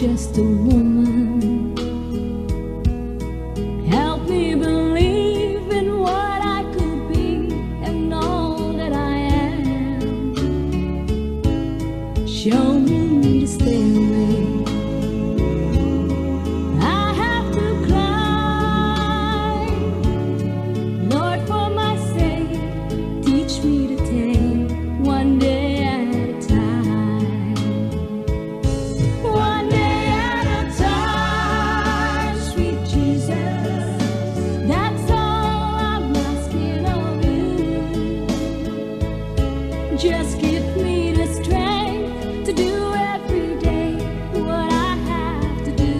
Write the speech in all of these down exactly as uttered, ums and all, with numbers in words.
just a woman. Help me believe in what I could be and all that I am. Show me the stairway I have to climb. Lord, for my sake, teach me to take one day at a time. One day at a time, sweet Jesus. That's all I'm asking of you. Just give me the strength to do every day what I have to do.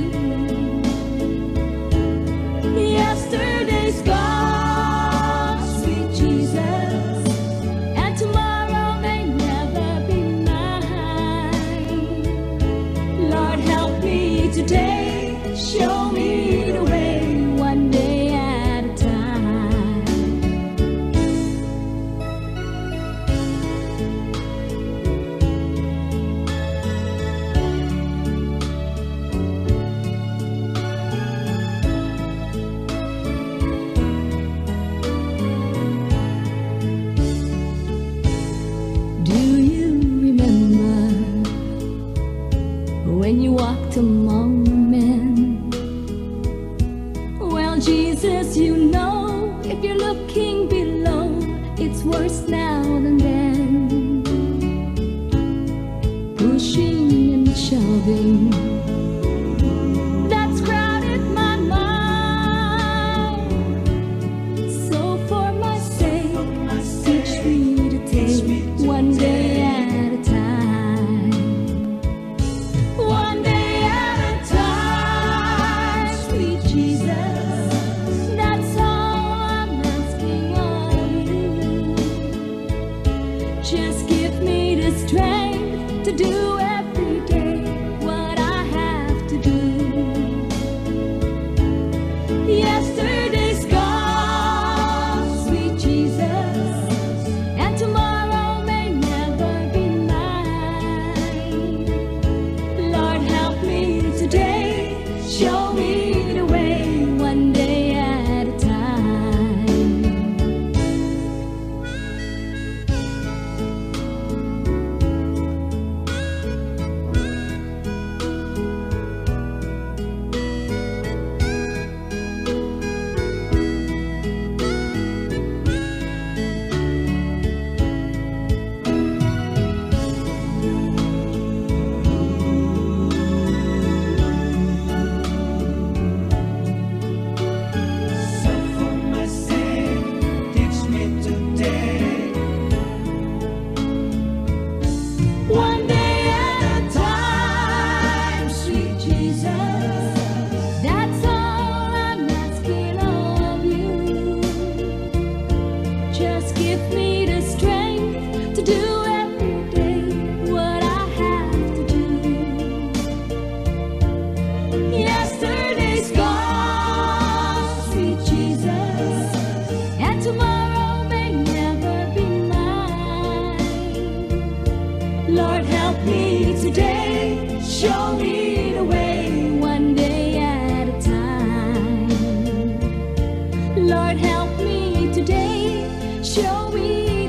Yesterday's gone, sweet Jesus, and tomorrow may never be mine. Lord, help me today, show me the way, one day at a time. Do you remember when you walked among men? Well, Jesus, you know, if you're looking below, it's worse now than then. Pushing and shoving, that's crowded my mind. So for my sake, teach me to take one day at a time. One day at a time, sweet Jesus. That's all I'm asking of you. Just give me the strength to do every day what I have to do. Yesterday's gone, sweet Jesus, and tomorrow may never be mine. Lord, help me today, show me the way, one day at a time. Suffer my sin, teach me today. One day at a time, sweet Jesus. That's all I'm asking of you. Just give me the strength to do every day what I have to do. Yesterday's gone, sweet Jesus, and tomorrow may never be mine. Lord, help me today, show me the way, one day at a time. Lord, help me today, show me